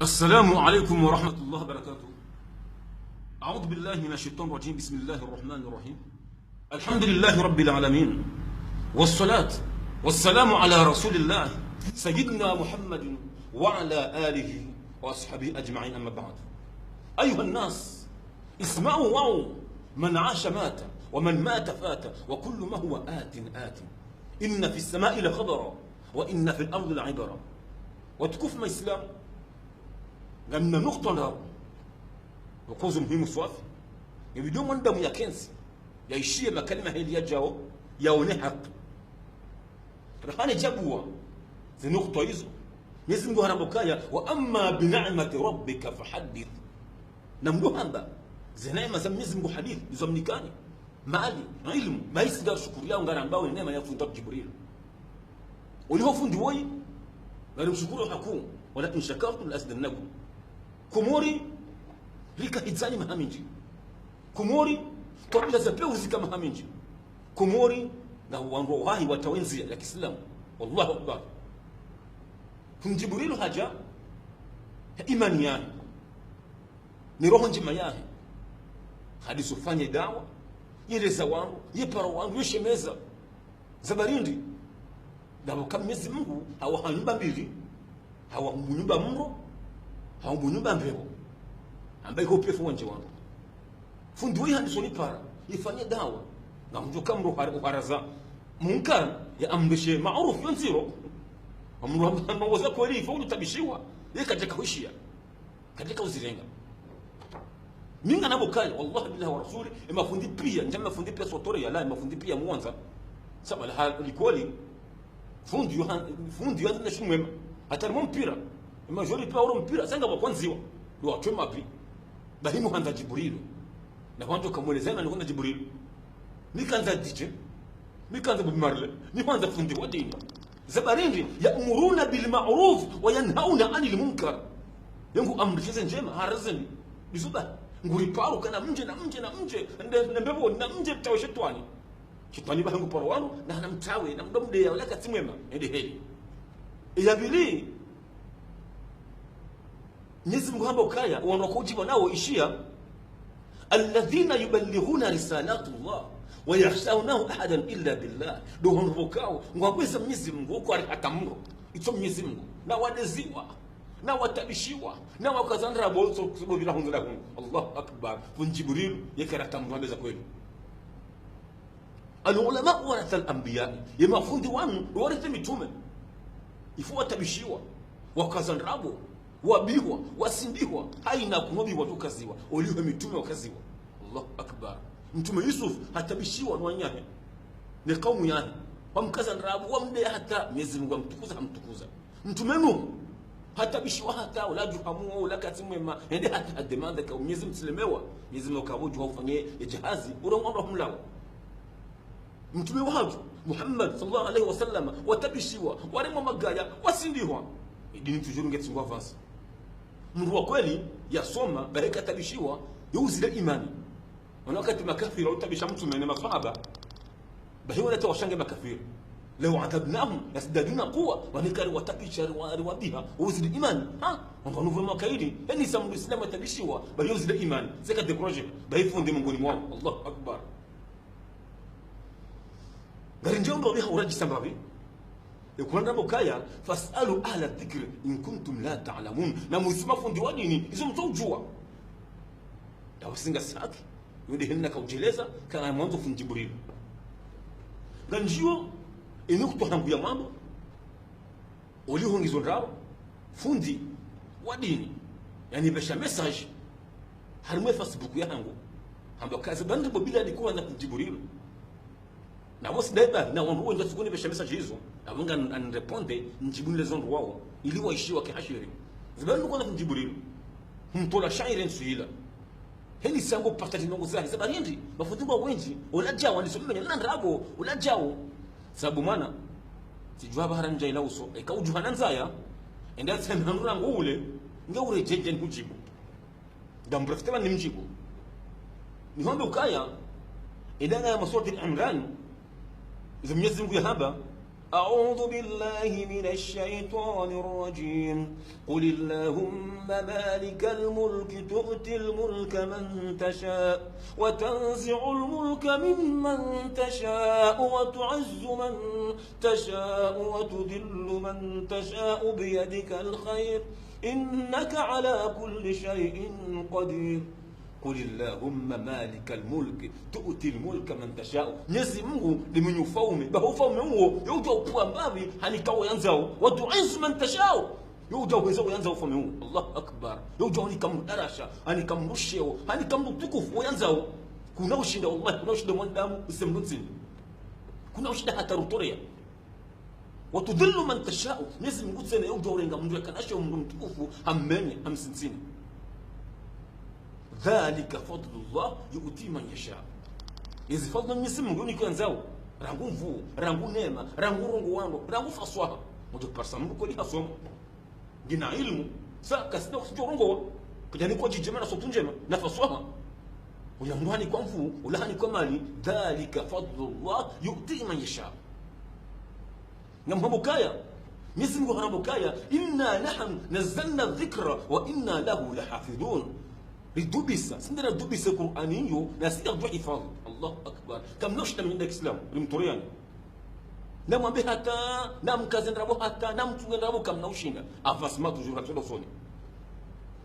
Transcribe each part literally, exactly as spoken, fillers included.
السلام عليكم ورحمة الله وبركاته. أعوذ بالله من الشيطان الرجيم. بسم الله الرحمن الرحيم. الحمد لله رب العالمين. والصلاة والسلام على رسول الله سيدنا محمد وعلى آله وأصحابه أجمعين. أما بعد. أيها الناس، اسمعوا وعوا، من عاش مات، ومن مات فات، وكل ما هو آت آت. إن في السماء لخبرا، وإن في الأرض لعبرا. Watukufu Maislamu, ngamina nukta ndraru, ukozo muhimu swafi. Nge video mwanadamu yakentsi, yaishiye makalima heli yadjao, yaone haki. Rahana djabuwa ze nukta izo, Mwenyezi Mungu haramba ukaya, وأما بنعمة ربك فحدث. Na mdru hamba ze neema za Mwenyezi Mungu hadith, izo mnikani. Mali, ilmu, maisi ngarishukuriao ngarambao neema ya fundi Djibril. Oliho fundi woyi, ngarimshukuru haku, ولئن شكرتم لأزيدنكم. Komori, rika hidzani maha mindji. Komori, twabila za pewu zika maha mindji. Komori, ngapvo wandru wahi watawenzia ya kiislamu. Allahu Akbar. Fundi Djibril hadja, ha imani yahe, ni roho ndjema yahe, hadisi ufanye dawa, yeleza wandru, yepara wandru, yeshemeza. Za barindi, ndapvo ka Mwenyezi Mungu hawaha nyumba mbili, hawaha nyumba mro, hawaha nyumba mbepvo. Amba iho pia fu wandje wandru. Fundi woyi handisa unipara, yefanye dawa. Ngamdjo ka mdru uhara-, uharaza munkar, yaamrishe maarufu yo ndziro. Amdru hamba, hamba woza kweli, ifa utabishiwa. Ye kadjaka hwishiya. Kadjaka uzirenga. Mi ngamnambo ukaya, wallahi billahi wa rasuli, emafundi pia, ndja mafundi pia sotore yala, emafundi pia muwandza. Saba la ha-, likoli, fundi yo han-, fundi yo handza na shinu mwema. Hata harumwa mpira. Emajori pia uro mpira, sanga wakwandziwa. Ndo watwe mapvi. Bahi muhandza Djibril. Na wandjo kamweleza na nihwandza Djibril. Nikandza D J. Nikandza Bob Marley. Nihwandza fundi wa dini. Za barindi, يأمرون بالمعروف وينهون عن المنكر. Ye nguamrisha ze ndjema, haraza ze mbi. Ndizo ba, nguriparu kana mdje na mdje na mdje, nde, nde mbepvo, na mdje mtawe shetwani. Shetwani baha nguparu wanu, na, na mtawe, na mdo mdeya, wala katsi mwema, ende heli. Ya pvili, Mwenyezi Mungu hamba ukaya, wandru wakodjibu nao ishiya, الذين يبلغون رسالات الله ولا يخشون أحدا إلا بالله. Ndo wandru pvokao, ngwabweza Mwenyezi Mungu, uko ari hata mro. Itso Mwenyezi Mungu. Na wadeziwa, na watabishiwa, na wakaza ndrabo, so, so, bila hundu la hundu. Allahu Akbar. Fundi Djibril, yeka hata mro, hambeza kweli. العلماء ورثة الأنبياء. Ye mafundi wanu, warithi mitume. Ifu watabishiwa, wakaza ndrabo, wabihwa, wasindihwa, haina kunobiwa tukaziwa, oliho mitume wakaziwa. Allahu Akbar. Mtume Yusuf hatabishiwa no wanyahe, ne kaumu yahe. Wamkaza ndrabo, wamdeya hata Mwenyezi Mungu hamtukuza, hamtukuza. Mtume Nuhu hatabishiwa hata, ula djuhamu, ula katsi mwema, ende hata hademande ka Mwenyezi Mungu tsilemewa. Mwenyezi Mungu kapvo djuha ufanye ye djahazi, urongoa ndo humlawa. Mtume wahatru, Muhammad sallallahu alayhi wa sallam, watabishiwa, waremwa magaya, wasindihwa. Ye dini toujours ngetsi ngu avance. Mndru wa kweli, yasoma, bahi katabishiwa, yo uzile imani. Wana wakati makafiri, utabisha mtume ne maswahaba, bahi wala tawashange makafiri. لو عذبناهم لازدادوا قوة. Wanikari watabisha, riwa-, riwabiha, uzile imani. Ha? Wamba nuvu makaidi, eni sa mndru islamu atabishiwa, bahi uzile imani. Seka découragé, bahi fundi mongoni mwao. Allahu Akbar. Ngari ndjeo ndo biha uradji sambapvi. Ye Kur'ani ramba ukaya, فاسألوا أهل الذكر إن كنتم لا تعلمون. Na muhisi mafundi wa dini, izo mtsodjuwa. Ndawo singa saki, yo nde heli naka udjeleza, kana mwandzo fundi Djibril. Ngandjiyo, inukta hangu ya mwando, oliho ngizo ndrabo, fundi wa dini, yanipvesha message, harimwa ye Facebook yahangu. Hamba kazi bandri bo bila dikuwa na fundi Djibril. Na wosi ndaiba, na wandru wendji watsukuni pvesha message izo, na wenga an-, aniréponde, ndjibu nilezo ndru wao, ili waishiwa kihashiri. Ziba ndru kona fundi Djibril, humtola shairi ntsu ila. Heni sango partage ndrongo zahe, ziba hindri, mafundi ngwao wendji, ola djawo, nisomime, nina ndrabo, ola djawo. Sabu mwana, tsidjuwa bahara ndja ila uso, eka udjuha na ndzaya, enda tsena ndurangu ule, nge uredjeje nihudjibu. Ndam profité ba nimdjibu. Nihombe ukaya, enda ngaya mwa surati Imran, izo Mwenyezi Mungu yahamba, أعوذ بالله من الشيطان الرجيم. قل اللهم مالك الملك تؤتي الملك من تشاء وتنزع الملك ممن تشاء وتعز من تشاء وتذل من تشاء بيدك الخير إنك على كل شيء قدير. قل اللهم مالك الملك تؤتي الملك من تشاء. Mnyezi Mungu nde mwenye ufaume, baho ufaume uwo, ye udja upvua mbapvi, hanika uyandzao. وتعز من تشاء. Ye udja uhweza uyandzao ufaume uwo. Allahu Akbar. Ye udja unika mndru darasha, hanika mndru sheo, hanika mndru utukufu uyandzao. Kuna ushinda, wallahi, kuna ushinda mwanadamu, use mndru ntsini. Kuna ushinda hata rutorea. وتذل من تشاء. Mnyezi Mungu tsena ye udja urenga mndru yakana sheo, mndru mtukufu, hammenye, hamsintsini. ذلك فضل الله يؤتيه من يشاء. Ezi fadhlu Mnyezi Mungu unika uyandzao. Rangu nvuu, rangu neema, rangu urongoa ndro, rangu faswaha. Ngodjo parisa mndru kweli hasoma, ngena ilmu, sa kasina kutsidjo rongoa. Kadjanikwa dji djema na sauti ndjema, na faswaha. Uya mndru hanikwa nvuu, ula hanikwa mali. ذلك فضل الله يؤتيه من يشاء. Ngamhamba ukaya, Mnyezi Mungu hamba ukaya, إنا نحن نزلنا الذكر وإنا له لحافظون. Ridubisa, si nde radubisa Kur'ani iyo, na si nde radjo hifadhwi. Allahu Akbar. Kamna ushinda mndru ya kiislamu, rimtoreani. Namwambe hata, namkaze ndrabo hata, namtunge ndrabo, kamna ushinda. Avancement toujours, ratsola usoni.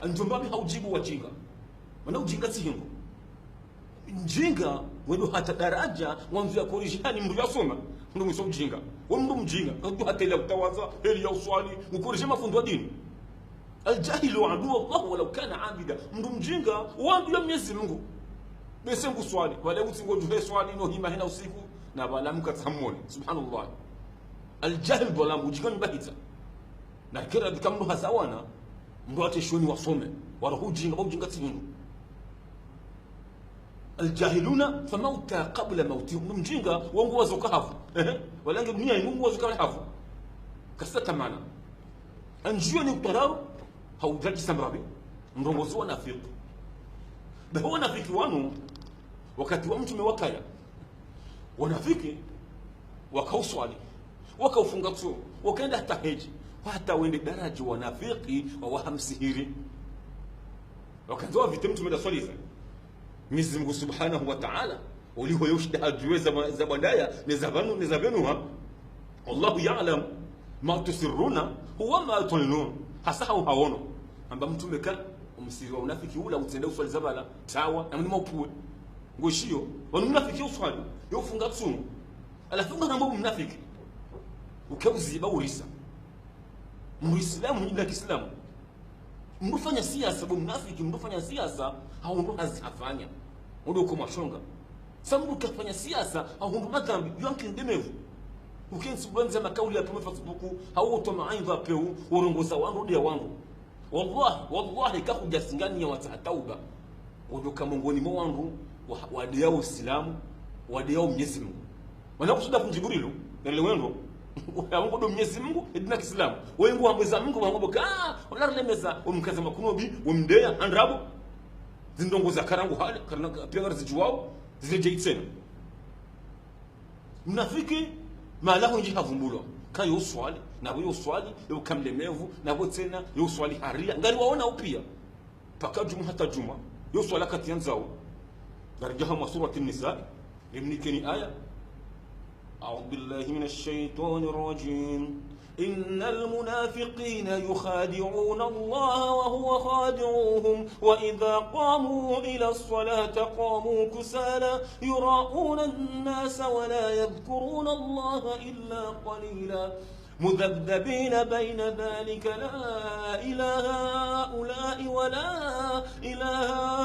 Ndjo mbapvi ha udjibu wadjinga. Mana udjinga tsi hindru. Mdjinga, wendo hata daraja, wandzo ya corriger hani mndru yasoma. Mndru mwiso mdjinga. We mndru mdjinga, kadjo hata heli ya utawadha, heli ya uswali, ucorriger mafundi wa dini. الجاهل عدو الله ولو كان عابدا. Mndru mdjinga, wo adui ya Mnyezi Mungu. Bese ngu swali, wale utsi ngodjo he swali, no hima hena usiku, na wala mkatsa hamoni. Subhanallah. الجاهل ظلام, udjinga ni bahitsa. Na kera dika mndru hazawana, mndru ate shoni wasome. Wala udjinga, ba udjinga tsi hindru. الجاهلون فموتى قبل موتهم. Mndru mdjinga, wo ngu wazo ka hafu. Ehe. Wala nge dunia, wo ngu wazo ka hafu. Kasita tamana. Andjiyo ni kutwararu, ha udjadjisa mrapvi. Ndrongo zo wanafiki. Baho wanafiki wanu, wakati wa mtrume wakaya. Wanafiki, waka uswali, waka ufunga tsumu, waka enda hata hedji, hata wende daraja wanafiki, wawaha msihiri. Wakandza wavite mtrume nda swaliza. Mnyezi Mungu Subhanahu wa Ta'ala, uliho ye ushinda hadjuwe za, za bwandaya, ne za pvanu, ne za pvenuha. والله يعلم ما تسرون وما تعلنون. Hasa hau haono. Hamba mtrume ka, umsiri wa unafiki ula, utsende uswali za pvala, tawa, na mnima upvuwe. Ngoshiyo, wanu mnafiki yo uswali, yo ufunga tsumu. Halafu nga hamba mnafiki. Uke uziba urisa. Muislamu, mndru ya kiislamu. Mndru ufanya siasa, bo mnafiki, mndru ufanya siasa, ha undru hazi hafanya. Undru uko mashonga. Sa mndru kafanya siasa, ha undru madhambi, yo ankili ndemevu. Ukentsi ulandza makauli ya pvuma Facebook, hau utowa mawaidha peu, urongoza wandru, udeya wandru. Wallahi, wallahi, kahudja singani ya watsaha tauba. Wodjo ka mongoni mwa wandru, wa, wadeyao Uislamu, wadeyao Mnyezi Mungu. Mana kusuda fundi Djibrilu, nele wendo, ya Mungu ndo Mnyezi Mungu, ye dini ya kiislamu. Wengu wambeza Mungu, wangu boka, wala rilemeza, wamkaza makunobi, wamdeya, ha ndrabo. Zindrongo za karangu hale, karana pia ngarizidjuwao, zile djeyi tsena. Mnafiki, mahala hwendji havumbulwa. Ka yo uswali, na bo yo uswali, yo uka mlemevu, na bo tsena, yo uswali ha riya. Ngari waona upia. Paka djumwa hata djumwa, yo uswali wakati yandzao. Ngaridja hamwa Surati Nisa, rimnikeni aya. أعوذ بالله من الشيطان الرجيم. إن المنافقين يخادعون الله وهو خادعهم وإذا قاموا إلى الصلاة قاموا كسالى يراءون الناس ولا يذكرون الله إلا قليلا مذبذبين بين ذلك لا إلى هؤلاء ولا إلى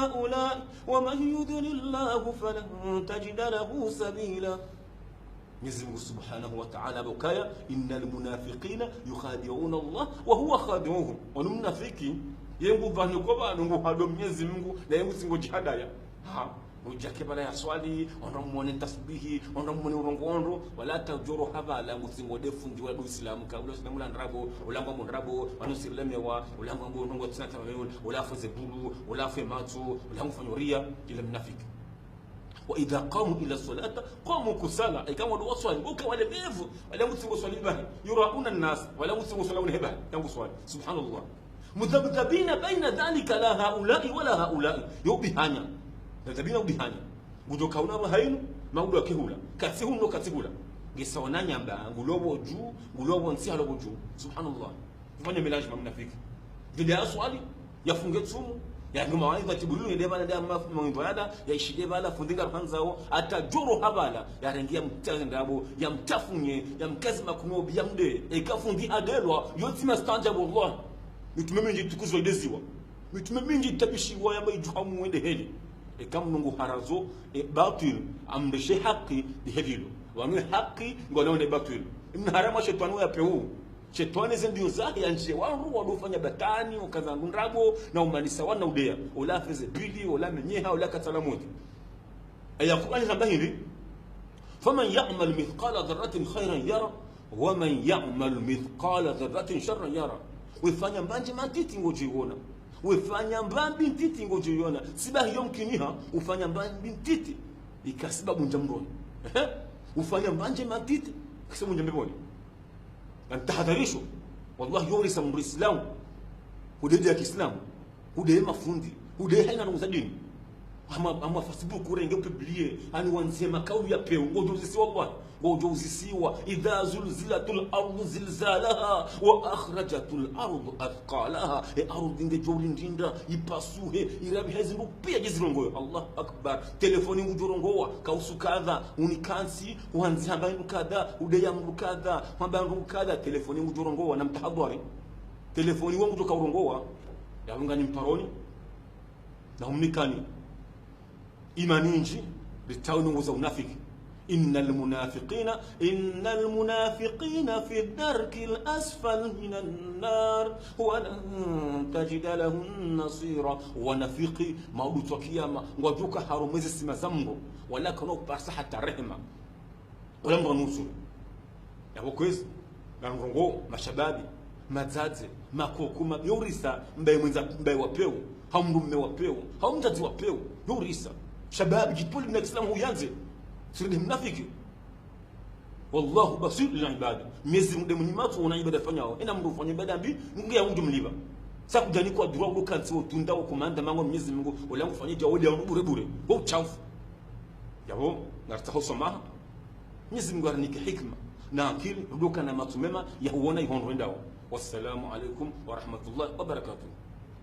هؤلاء ومن يضلل الله فلن تجد له سبيلا. Mnyezi Mungu Subhanahu wa Ta'ala hamba ukaya, إن المنافقين يخادعون الله وهو خادعهم. Wanu mnafiki, ye ngu pvanu ko pvanu ngu hado Mnyezi Mungu, na ye ngu tsi ngodjihadaya. Ha, udja ke pvala ya swali, wandru mwone tasbihi, wandru mwone urongoa ndro, wala tadjoro hapvala ngu tsi ngode fundi wa Uislamu, ka ula Uislamu la ndrabo, ula ngwambo ndrabo, wanu sirilemewa, ula ngwambo ndrongo tsina tamamun, ula foze bulu, ula fe matso, ula ngufanyo riya, ila mnafiki. وإذا قاموا إلى الصلاة قاموا كسالى. Eka ngwendo waswali, uka walemevu, wala ngutsi ngoswali bahi. يراءون الناس, wala ngutsi ngoswali wone bahi, eka nguswali. سبحان الله. مذبذبين بين ذلك لا هؤلاء ولا هؤلاء. Yo ubihanya. مذبذبين ubihanya. Ngudjo kauna wa hayinu, maudu wake hula. Katsi hunu, katsi hula. Ngesa wananyamba, ngulobo dju, ngulobo ntsi halobo dju. سبحان الله. Ufanya mélange ma mnafiki. Vile yaswali, yafunge tsumu, yanguma wa iva tibululu, yende bala nda ma-, mawimbo yala, yaishide bala, fundi nga ruhandzao, ata djoro habala, yarenge yamtsaze ndrabo, yamtafunye, yamkaze makunobi, yamde, eka fundi hadelwa, yo tsi mastanja, wallah. Mitrume mindji itukuzwa ideziwa. Mitrume mindji itabishiwa yamba idjuha mwende heli. Eka mnungu harazo, e batwil, amrishe haki, de helilo. Wanu e haki, ngwanaone batwil. Mna harama shetwani ya peu. Shetwani ze ndziya zahe yandjiye wandru wadofanya batwili, ukaza ndrabo, na umanisa wana udeya. Ola feze pvili, ola menyeha, ola katsala modi. Aya Kur'ani hamba hindri: فمن يعمل مثقال ذرة خيرا يره، ومن يعمل مثقال ذرة شرا يره. Wefanya mbandje mantiti ngodjoiona. Wefanya mbambi ntiti ngodjoiona. Sibahi yo mkiniha, ufanya mbambi ntiti. Ikasibabu ndja mroni. Ehe. Ufanya mbandje mantiti, ikasibabu ndja mbepvoni. Ngam tahadharisho. Wallahi, yo urisa mndru Islamu. Hudede ya Kiislamu. Hudeye mafundi. Hudeye hayina nungu za dini. Ama, ama Facebook urenge upublie. Ani wandzihe makaulu ya peu. Ngodjo uzisiwa wallahi. Ngodjo uzisiwa. إذا زلزلت الأرض زلزالها وأخرجت الأرض أثقالها. E ardhi ngedjo urindinda, ipasuhe, irabihe zindru piya dje zirongowe. Allahu Akbar. Telefoni ngudjo rongowa, kausu kadha, unikantsi, uhandzi hamba hindru kadha, udeya mndru kadha, hamba hindru kadha, telefoni ngudjo rongowa, na mtahadhwari. Telefoni wo ngudjo kaurongowa, ya ungani mparoni, na umnikani. Imani ndji, ritawe nungu za unafiki. إن المنافقين، إن المنافقين في الدرك الأسفل من النار ولن تجد لهم نصيرا. Wanafiki, maudu twa kiyama, ngwadjoka harumwa ze sima za Mngu, wala kano parisa hata rehema. Wala mndru anusuru. Yapvo kwezi, ngamrongoo, mashababi, madzadze, makoko, ma-, yo urisa, mbaye mwendza, mbaye wa peu, hau mndru mme wa peu, hau mdzadze wa peu, yo urisa. Shababi, djitwalibu na Kiislamu huyandze. Usirende mnafiki. والله بصير بالعباد. Mnyezi Mngu nde mwenye matso, wona ibada fanyao. Ena mndru ufanya ibada mbi, Mngu ya undru mliba. Sa kudjani kwa dura, udo kantsi, wo tunda, wo komanda, mango Mnyezi Mngu, ola ngufanya dja, wode ya undru bure bure. Wo uchafu. Yapvo, ngaritsaho swamaha. Mnyezi Mngu arinike hikima na akili, rudoka na matso mema ya huona ihondro endao. Wassalamu alaikum wa rahmatullahi wa barakatuh.